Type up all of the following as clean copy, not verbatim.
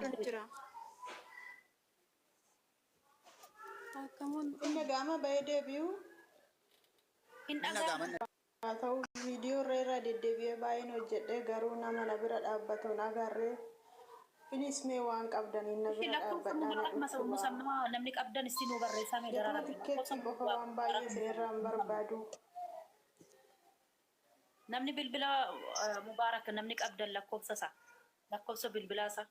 Jira. Akkamuun Inni gama bahee deebi'u Hin Hin dhaga'amu. dhaga'ama. haa ta'u viidiyoo irra irra deddeebi'ee baay'een hojjedhee garuu nama na bira dhaabbatu hin agarree. Please mee waan qabdaniin na Ishi bira lakkoofsa dhaabbadhaa na Mubaarak dhukkubaa. Musammaa namni qabdan isti nuu barreessaa mee daraa Gatuma rabbi lakkoofsa tikkeettii qofa Mubaarak waan baay'ee isin irraa hin barbaadu. Namni bilbila Mubaarak namni qabdan lakkoofsa isaa lakkoofsa bilbilaa isaa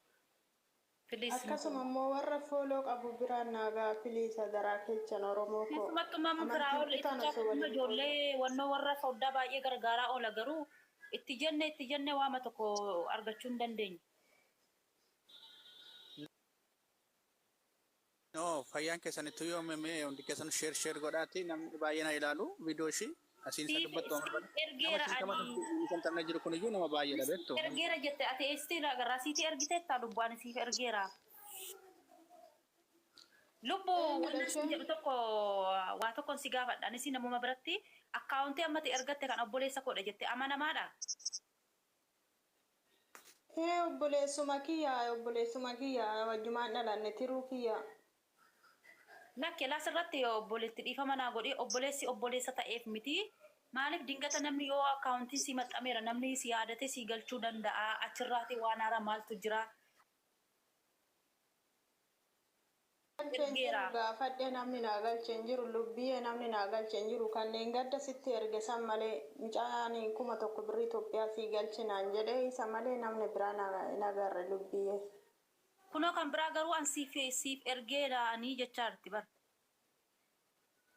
please nu Akkasuma immoo warra follow qabu biraan naa ga'a please adaraa keechan Oromoo koo. Keessumattuu mamma Amantiin Firaa'ol kutaan itichaa osoo kun waliin qoodin. ijoollee wannoo warra foddaa baay'ee gargaaraa oola garuu itti jenne itti jenne waama tokko argachuu hin dandeenye. No, fayyaan keessanittuu yoo mee hundi keessan share share godhaati namni baay'ee na ilaalu viidiyoo ishii asiin isa Siif dubbattu amma siif bara nama ergeera shantama ani shantamna jiru kun iyyuu nama baay'eedha siif beektu. ergeera jette ati eessi rasiitii ergiteetta lubbu ani siif ergeera. Lubbu Eenyudha wannan sin isheen? jedhu tokko waa tokkon si gaafadha anis namuma biratti akkaawuntii ammati ergatte kan obboleessa koodha jette amanamaadha. Ee obboleessuma kiyya obboleessuma kiyya wajjumaan dhalanne tiruu kiyya. Lakki laas irratti obboleetti dhiifama naa godhi obboleessi obboleessa ta'eef miti maaliif dingata namni yoo akkaawuntiin si maxxameera namni si yaadate si galchuu danda'a achirraati waan haaraa maaltu jira Galche hin jiru ergeera. gaafadhe namni naa galche hin jiru lubbiyyee namni naa galche hin jiru kanneen gadda sitti erge san malee mucaan 1000 birrii Itoophiyaa sii galche naan jedhe isa malee namni biraa na hin agarre lubbiyyee. Kunoo kan biraa garuu an siif siif ergeera anii jechaa jirti bar.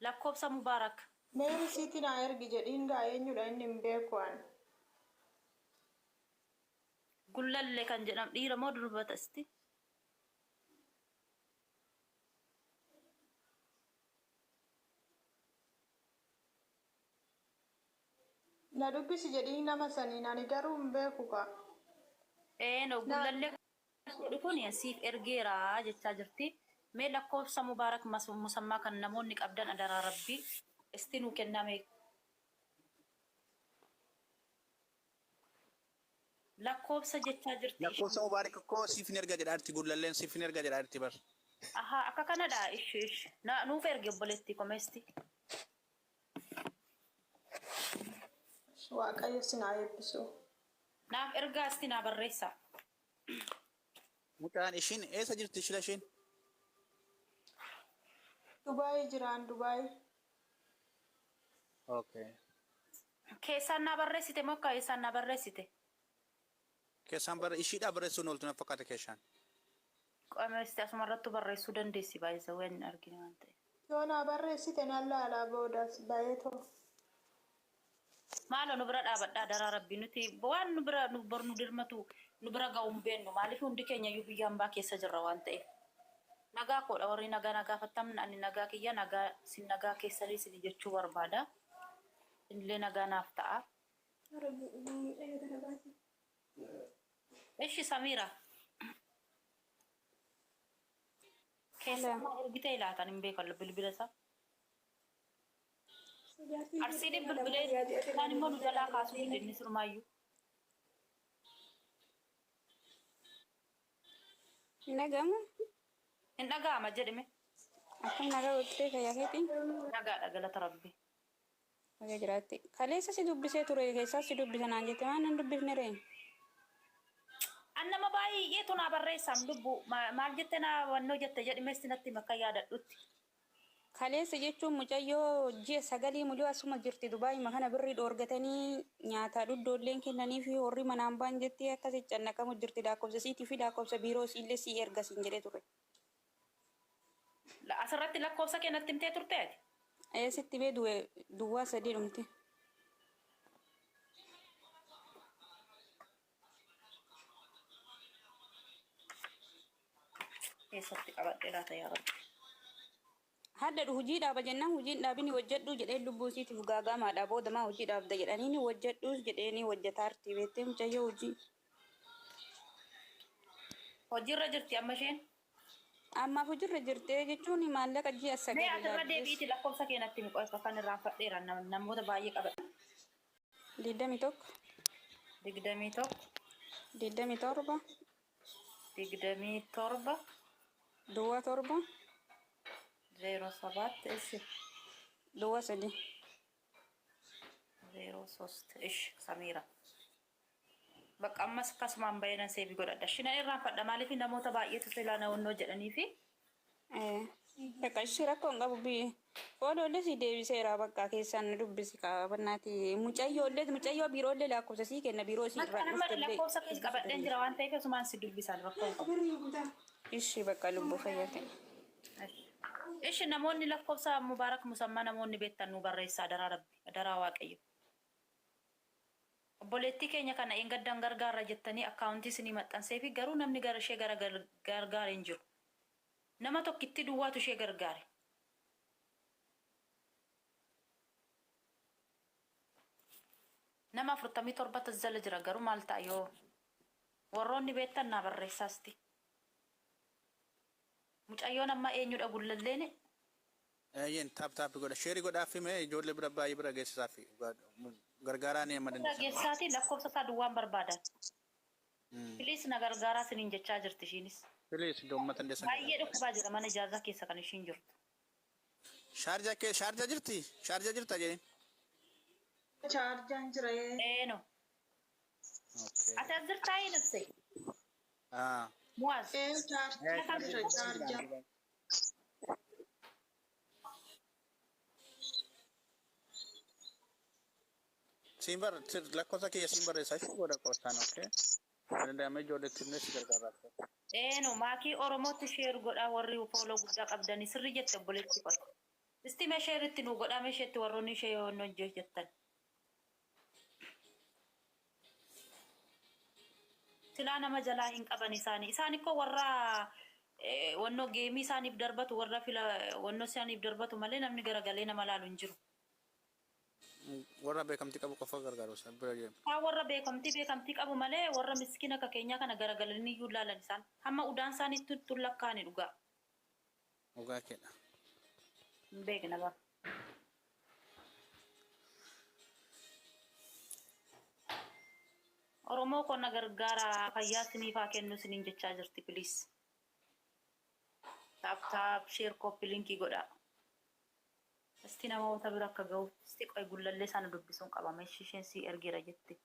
Lakkoofsa Mubaarak. Mee risiitii naa ergi jedhiin gaa eenyudha inni hin beeku an. Gullalle kan jedhamu dhiira moo durba tasti? Na dubbisi jedhiin nama saniin ani garuu hin beeku kaa. Ee no Na Gullallee kan jedhu kun siif ergeera jechaa jirti. Mee lakkoofsa Mubaarak Musammaa kan namoonni qabdan adaraa rabbii isti nuu kennaa mee. Lakkoofsa jechaa jirti Lakkoofsa ishiin. Mubaarak koo siif hin erga jedhaa jirti Gullalleen siif hin erga jedhaa jirti bar. Ahaa akka kanadha ishi ishi. Na nuuf ergi obboleettii komeesti. Waaqayyo sin haa eebbisu. Naaf ergaa isti naa barreessaa. Mucaan ishiin eessa jirti shila ishiin? Dubai jiraan Dubai. Okay. Keessaan naa barreessite moo akka eessaan naa barreessite? Keessaan barre ishiidhaa barreessuun ooltu na fakkaata keessaan. Qomeesti asumarrattu barreessuu dandeessi by the way hin argine waan ta'eef. Yoo naa barreessite nan laalaa boodas bayeetoo. Maaloo nu bira dhaabadhaa adaraa rabbii nuti waan nu bira nu bor nu dirmatu nu bira ga'u hin beennu maaliif hundi keenya iyyuu biyya hambaa keessa jirra waan ta'eef. Nagaa koodha warri nagaa na gaafattan ani nagaa kiyya nagaa isin nagaa keessanii isin jechuu barbaada. Isinillee nagaa naaf ta'a. Ishi Samiira. Keessa Hello. maa ergitee laatan hin beekan bilbila isaa. Arsiidhin bilbilee isaan immoo nu jalaa kaasuu dide inni surmaayyuu. Hin dhaga'amu? Hin dhaga'ama jedhime. Akkam nagaa ooltee fayyaa keetii? Nagaadha galata rabbi. Baga jiraatte. Kaleessa si dubbisee ture keessaa si dubbisa naan jette maan nan dubbifne ree? An nama baay'eetu naa barreessaam lubbu maal jette naa wannoo jette jedhi meesti natti himi akka yaadadhutti. Kaleessa jechuun mucayyoo ji'a sagalii muluu asuma jirti Dubaayima kana birrii dhoorgatanii nyaataa dhuddoolleen kennaniifi warri manaan baan jettee akkasi cannaqamu jirti laakkofsa isiitii fi laakkofsa biiroo isiillee sii erga siin jedhee ture. Asirratti lakkoofsa kee natti himtee turtee ati? Ee sitti himee du'e duwwaa sadii dhumte. Eessatti qabadhe laata yaa rabbi. Hadha hujii dhaaba jennaan hujiin dhaabini hojjedhuu jedheen lubbuu isiitiif gaagaamaadha booda maa hojii dhaabda jedhaniini hojjedhuus jedheeni hojjetaarti beettee mucayyoo hojii. Hojiirra jirti amma isheen? Ammaaf hojirra jirti jechuun maallaqa ji'a Mee sagali asirra laallees. deebi'iiti lakkoofsa kee natti himi qoy kan irraanfadheera namoota baay'ee qabadha. 21. 21. 27. 27. 07. 07, ishi. 03. 03, ishi. Samiira. Bakka ammas akkasumaan baay'inaan save godhadha. Shina irraanfadha, maaliif namoota baay'eetu silaa naannoo jedhanii fi Bakka ishee rakkoo hin qabu biyyi. Fooloollee si deebiseera, bakka keessaan nu dubbisi kaa'abannaati. Mucayyoollee, mucayyoo biiroollee lakkoofsa sii kenna, biiroo sii irraa Bakka nama dhuftellee. Lakkoofsa keessa qabadheen jira waan ta'eef asumaan si dubbisan, rakkoo hin qabu. Ishii, bakka lubbuu fayyaa ta'e. Ishi, namoonni lakkoofsa Mubaarak Musammaa namoonni beektan nu barreessaa, daraa Rabbi, daraa Waaqayyo. Obboleettii keenya kana eeggaddaan gargaarra jettanii akkaawuntii isinii maxxansee fi garuu namni gara ishee gara gargaare hin jiru. Nama tokkitti duwwaatu ishee gargaare. Nama 47 jala jira, garuu maal ta'a yoo warroonni beektan naa barreessaasti. Mucayyoon amma eenyudha gullalleen? Eeyyeen, tap tap godha, share godhaa fi mee ijoollee bira baay'ee bira geessisaa fi gargaaraa ni amma dandeessan. Geessaatii lakkoofsa isaa duwwaan barbaadan. Please, na gargaaraa isiniin jechaa jirti ishiinis. Please, iddoo uummata dandeessan. Baay'ee dhukkubaa jira mana ijaazaa keessa kan ishiin jirtu. Shaarjaa kee, Shaarjaa jirti? Shaarjaa jirta jedheen. Chaarjaan jira. Eeno. Ati as jirtaa nafse? Ah. Muwaaz. Ee, chaarjaan jira, chaarjaa. Siin bar lakkoofsa kiyya siin barreessaa ishee godha qoostaan, okay. Danda'amee ijoolleetti himnee si gargaaraa. Eeno, maakii Oromootti share godhaa, warri follow guddaa qabdanii, sirri jette obboleetti qote. Isti mee share itti nu godhaa, mee isheetti warroonni ishee yoo jettan. Silaa nama jalaa hin qaban isaanii. Isaan ikkoo warra wannoo game isaaniif darbatu, warra fila wannoo isaaniif darbatu malee namni garagalee nama laalu hin jiru. Warra beekamtii qabu qofa gargaaru isaan bira deemu. Haa, warra beekamtii qabu malee warra miskiina akka keenyaa kana garagalanii iyyuu laalan isaan. Hamma udaan isaaniitti tullakkaani dhugaa. Dhugaa keedha. Hin beekna bara. Oromoo konna gargaara, fayyaa isiniif haa kennu isiniin jechaa jirti, please. Tap tap, share, copy link godhaa. Isti namoota bira akka ga'u isti qoy, gullallee sana dubbisuun qaba. Meeshii isheen si ergeera jette.